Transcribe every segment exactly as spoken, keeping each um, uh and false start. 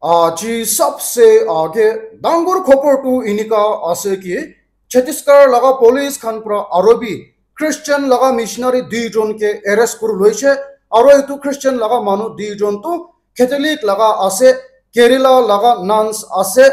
Aji sabse aage dangor khobor tu enika ase ki Chhattisgarh laga police khan pra aro bi Christian laga missionary dui jon ke arrest kuri loise. Aro etu Christian laga manu dui jon tu Catholic laga ase, Kerala laga nuns ase.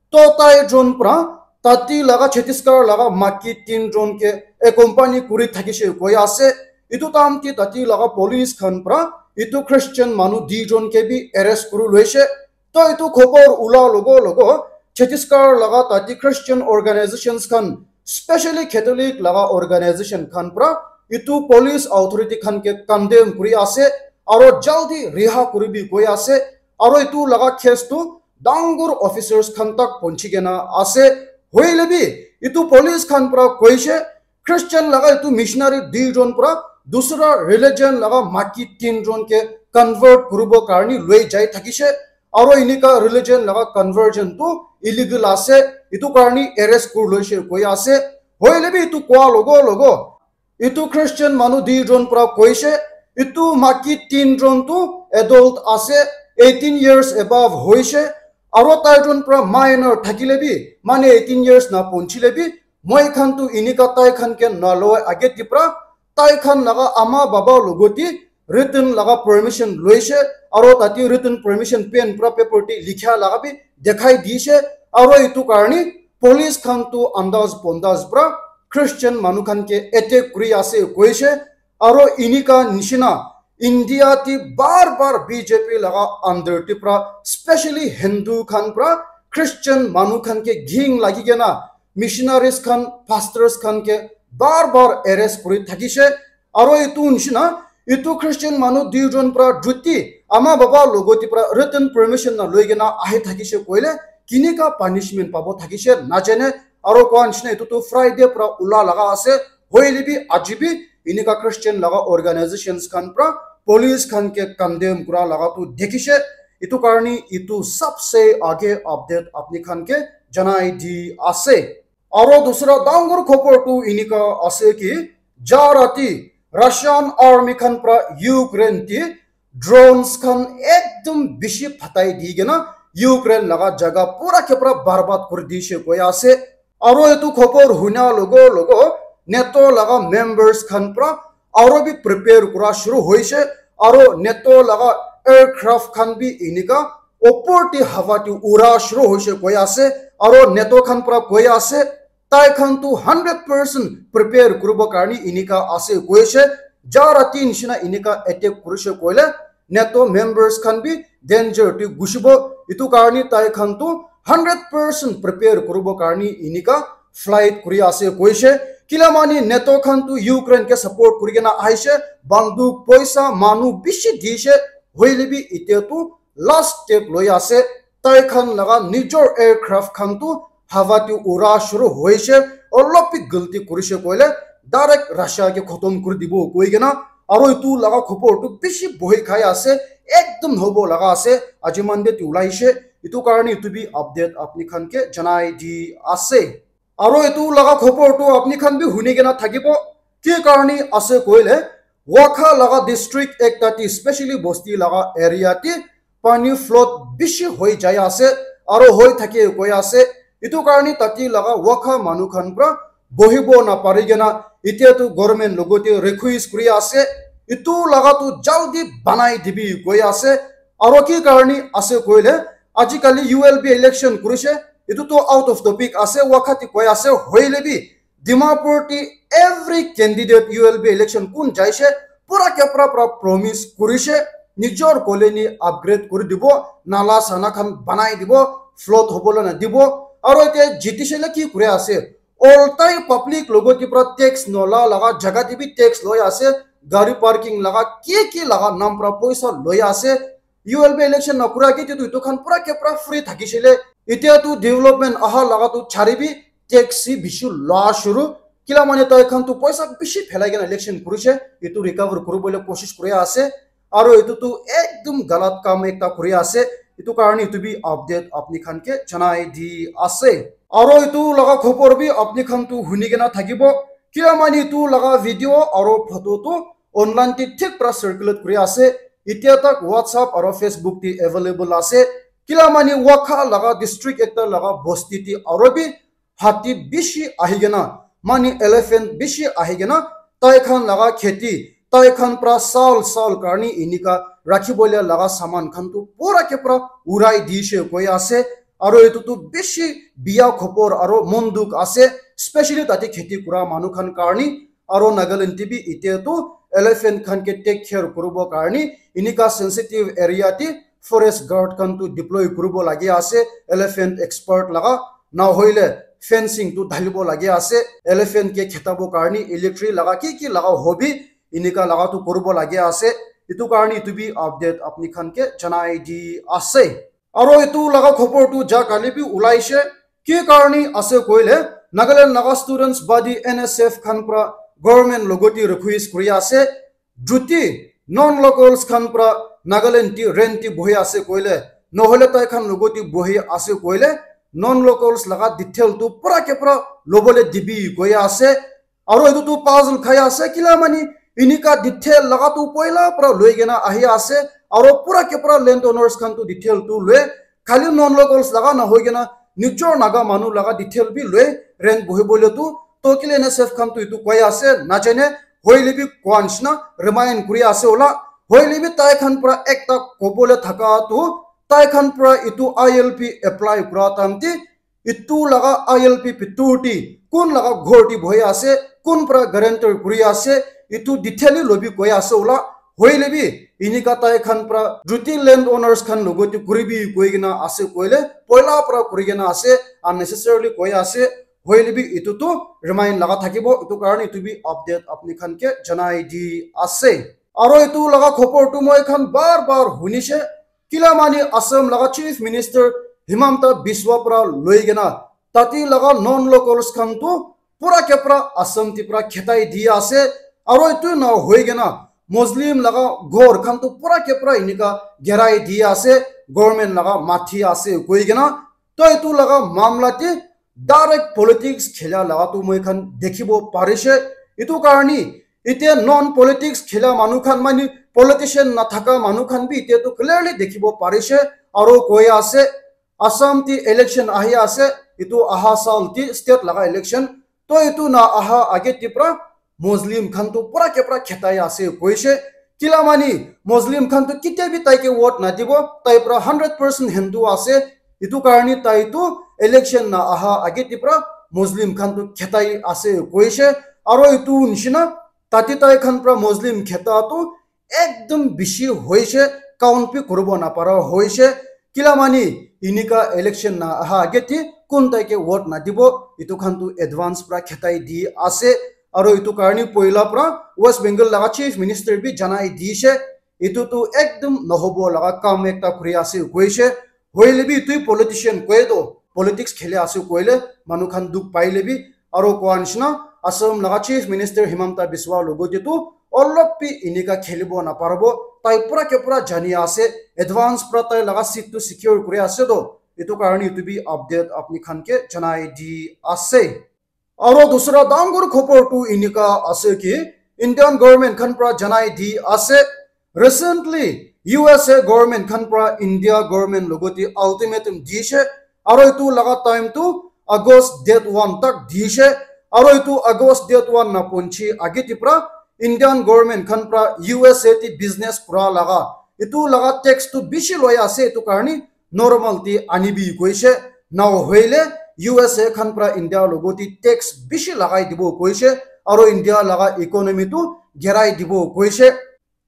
To tai jon pra tati laga Chhattisgarh laga maki tin jon ke accompany kuri thakise koi ase. Etu time te tati laga police khan pra etu Christian manu dui jon ke bi arrest kuri loise. To etu khobor ula logo logo Chhattisgarh laga tati Christian organizations khan, specially Catholic laga organization khan pra etu police authority khan ke condemn kuri ase, aro jaldi riha kuribi koi ase, aro etu laga case tu dangor officers khan tak ponchi kena ase. Hoile bi etu police khan pra koise Christian laga etu missionary dui jon pra dusra religion laga maki tin jon ke convert kuribo karni loi jai thakise. Aro enika religion laga conversion tu illegal ase, etu karni arrest kuri loise koi ase. Hoile bi etu koa logo logo etu Christian manu dui jon pra koise, etu maki tin jon tu adult ase, eighteen years above hoise, aro tai jon pra minor thakile bi, mane eighteen years na ponchile bi, moi khan tu enika tai khan ke naloi age te pra tai khan laga ama baba logoti written laga permission loise, aro tate written permission pen pra paper te likha laga bi dekhai dise, aro etu karni police khan tu andaz bondaz pra Christian manu khan ke attack kuri ase koise, aro enika nishina India te bar bar B J P laga under te pra specially Hindu khan pra Christian manu khan ke ging lagi kena missionaries khan, pastors khan ke bar bar arrest kuri thakise. Aro etu nishina etu Christian manu dui jon pra juti ama baba logoti pra written permission na loi kena ahi thakise koile kinika punishment pabo thakise najane. Aro koa nishina etu tu Friday pra ula laga ase, hoile bi aji bi enika Christian laga organizations khan pra police khan ke condemn kura laga tu dekhise. Etu karni etu sabse aage update apni khan ke janai di ase. Aro dusra dangor khobor tu enika ase ki ja rati Russian army khan pra Ukraine te drones khan ekdum bishi phatai di kena Ukraine laga jaga pura ke pura barbad kuri dise koi ase. Aro etu khobor huna logo logo NATO laga members khan pra aro bi prepare kura shuru hoise, aro NATO laga aircraft khan bi enika opor te hawa te ura shuru hoise koi ase, aro NATO khan pra koi ase tai khan tu hundred percent prepare kuribo karni enika ase koise. Ja rati nishina enika attack kurise koile NATO members khan bi danger te gusibo, etu karni tai khan tu hundred percent prepare kuribo karni enika flight kuri ase koise. Kila mani NATO khan tu Ukraine ke support kuri kena aise, banduk, poisa, manu bishi dise, hoile bi etia tu last step loi ase. Tai khan laga nijor aircraft khan tu hawa te ura shuru hoise, olop bi galti kurise koile direct Russia ke khotom kuri dibo koi kena. Aro etu laga khobor tu bishi bohi khai ase, ekdum hobo laga ase, aji Monday te ulaise. Etu karni etu bi update apni khan ke janai di ase. Aro etu laga khobor tu apni khan bi huni kena thakibo, ki karni ase koile Wakha laga district ekta te, specially bosti laga area te pani flood bishi hoi jai ase, aro hoi thake koi ase. Etu karni tati laga Wakha manu khan pra bohibo na pari kena etia tu government logote request kuri ase, etu laga tu jaldi banai dibi koi ase. Aro ki karni ase koile ajikali U L B election kurise, etu tu out of topic ase, Wakha te koi ase, hoile bi Dimapur te every candidate U L B election kun jaise, pura ke pura pura promise kurise, nijor colony upgrade kuri dibo, nala sana khan banai dibo, flood hobole na dibo. Aro etia jitise le ki kuri ase? All time public logote pra tax nola laga jaga te bi tax loi ase, gari parking laga ki ki laga nam pra poisa loi ase. U L B election na kura ke tu etu khan pura ke pura free thakisile. Etia tu development aha laga tu chari bi tax si bishi la shuru. Kila mane tai khan tu poisa bishi phelai kena election kurise, etu recover kuribole koshish kuri ase. Aro etu tu ekdum galat kam ekta kuri ase. Etu karni etu bi update apni khan ke janai di ase. Aro etu laga khobor bi apni khan tu huni kena thakibo. Kila mane etu laga video aro photo tu online te thik pra circulate kuri ase. Etia tak WhatsApp aro Facebook te available ase. Kila mani Wakha laga district ekta laga bosti te aro bi hati bishi ahi kena, mani elephant bishi ahi kena, tai khan laga kheti, tai khan pra sal sal karni inika rakhi bole laga saman khan tu pura ke pura urai dishe koi ase. Aro etu tu bishi biya khopor aro mon dukh ase, specially tate kheti kura manu khan karni. Aro Nagaland te bi ite tu elephant khan ke take care kuribo karni inika sensitive area te forest guard khan tu deploy kuribo lage ase, elephant expert laga, na hoile fencing tu dhalibo lage ase, elephant ke khetabo karni electric laga ki ki laga hobi inika laga tu kuribo lage ase. Itu karni itu bi update apni khan ke janai di ase. Aro itu laga khobor tu ja kali bi ulaishe, ki karni ase koile, Nagaland Naga Students Body, N S F khan pra government logoti request kuri ase, juti non locals khan pra Nagaland ti rent ti bohi ase koile, nohole tai khan logoti bohi ase koile, non locals laga detail tu pura ke pura lobole dibi koi ase. Aro etu tu puzzle khai ase, kila mani inika detail laga tu poila pra loi kena ahi ase. Aro pura ke pura land owners khan tu detail tu loi, khali non locals laga na hoi kena nijor Naga manu laga detail bi loi rent bohi bole tu. To kile N S F khan tu itu koi ase najane, hoile bi koa nishina remind kuri ase ola. Hoile bi tai khan pra ekta kobole thaka tu, tai khan pra itu I L P apply kura time te itu laga I L P bhitor te kun laga ghor te bohi ase, kun pra guarantor kuri ase, itu detail lobi koi ase ola. Hoile bi inika tai khan pra juti land owners khan logoti kuribi koi kena ase koile, poila pra kuri kena ase, unnecessarily koi ase. Hoile bi itu tu remind laga thakibo, itu karne itu bi update apni khan ke janai di ase. Aro itu laga khobor tu moi khan bar bar hunishe, kila mani Assam laga Chief Minister Himanta Biswa pra loi kena tati laga non locals khan tu pura ke pura Assam ti pura khetai di ase. Aro itu na hoi kena Muslim laga ghor khan tu pura ke pura inika gerai di ase, government laga mathi ase koi kena. To itu laga mamla te direct politics khela laga tu moi khan dekhibo parishe. Itu karni ite non politics khela manu khan mani politician na thaka manu khan bi ite tu clearly dekhibo parishe. Aro koi ase Assam ti election ahi ase, itu aha sal ti state laga election. To itu na aha age ti pra Muslim khan tu pura ke pura khetai ase koishe. Kila mani Muslim khan tu kitia bi tai ke vote na dibo, tai pura hundred percent Hindu ase. Itu karni tai tu election na aha age ti pra Muslim khan tu khetai ase koishe. Aro itu nishina tati tai khan pra Muslim kheta tu ekdom bishi hoishe, count bi kuribo napara hoishe. Kila mani inika election na aha age ti kun tai ke vote na dibo, itu khan tu advance pra khetai di ase. Aro itu karni poila pra West Bengal laga Chief Minister bi janai dishe, itu tu ekdom nohobo laga kam ekta kuri ase koishe. Hoile bi tui politician koi do, politics khele ase koile manu khan dukh paile bi. Aro koa nishina Assam laga Chief Minister Himanta Biswa logote tu olop bi inika khelibo naparibo. Tai pura ke pura jani ase, advance pra tai laga seat tu secure kuri ase do. Itu karni itu bi update apni khan ke janai di ase. Aro dusra dangor khobor tu inika ase ki Indian government khan pra janai di ase. Recently, U S A government khan pra India government logote ultimatum dishe. Aro itu laga time tu August date one tak dishe. Aro itu August date one na ponchi age ti pra Indian government khan pra U S A ti business kura laga itu laga tax tu bishi loi ase, itu karni normal ti anibi koishe. Na hoile U S A khan pra India logote tax bishi lagai dibo koishe, aro India laga economy tu gerai dibo koishe.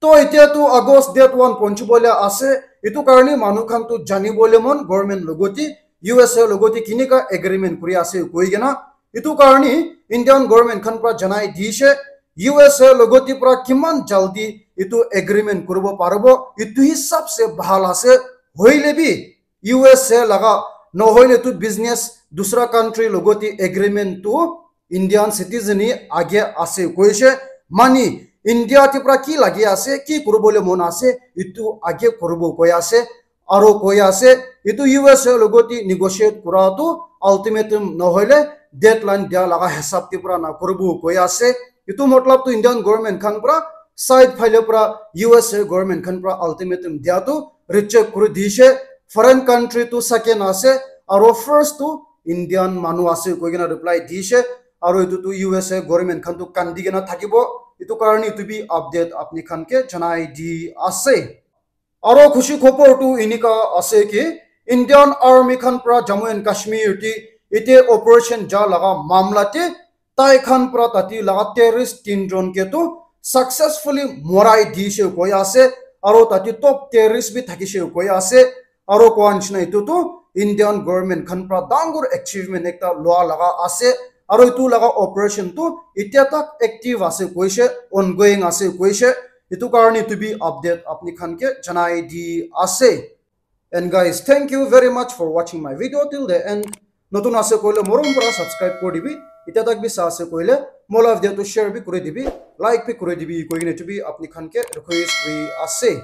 To etia tu August date one ponchibole ase, itu karni manu khan tu janibole mon government logote U S A logote kinika agreement kuri ase koi kena. Itu karni Indian government khan pra janai dishe, U S A logote pra kiman jaldi itu agreement kuribo paribo, itu hisab se bhal ase. Hoile bi U S A laga nohoile tu business dusra country logote agreement tu Indian citizen hi age ase koishe. Mani India ti pra ki lagi ase, ki kuribole mon ase, itu age kuribo koi ase. Aro koi ase itu U S A logote negotiate kura tu ultimatum nohoile deadline dia laga hisab ti pra na kuribo koi ase. Itu matlab tu Indian government khan pra side phale pra U S A government khan pra ultimatum dia tu reject kuri dishe. foreign country tu second ase, aro first tu Indian manu ase koi kena reply dishe. Aro etu tu U S A government khan tu kandi kena thakibo. Etu karne etu bi update apni khan ke janai di ase. Aro khushi khobor tu enika ase ki Indian Army khan pra Jammu and Kashmir te ite operation ja laga mamla te tai khan pra tati laga terrorist tinjon ke tu successfully morai dishe koi ase. Aro tati top terrorist bi thakishe koi ase. Aro koa nishina etu tu Indian government khan pra dangor achievement ekta loa laga ase. Aro etu laga operation tu itya tak active ase koishe, ongoing ase koishe. Etu karne etu bi update apni khan ke janai di ase. And guys, thank you very much for watching my video till the end. Notun ase koile morom para subscribe kori dibi. Itya tak bi sa ase koile mola video tu share bi kori dibi, like bi kori dibi koi kena etu bi apni khan ke request kori ase.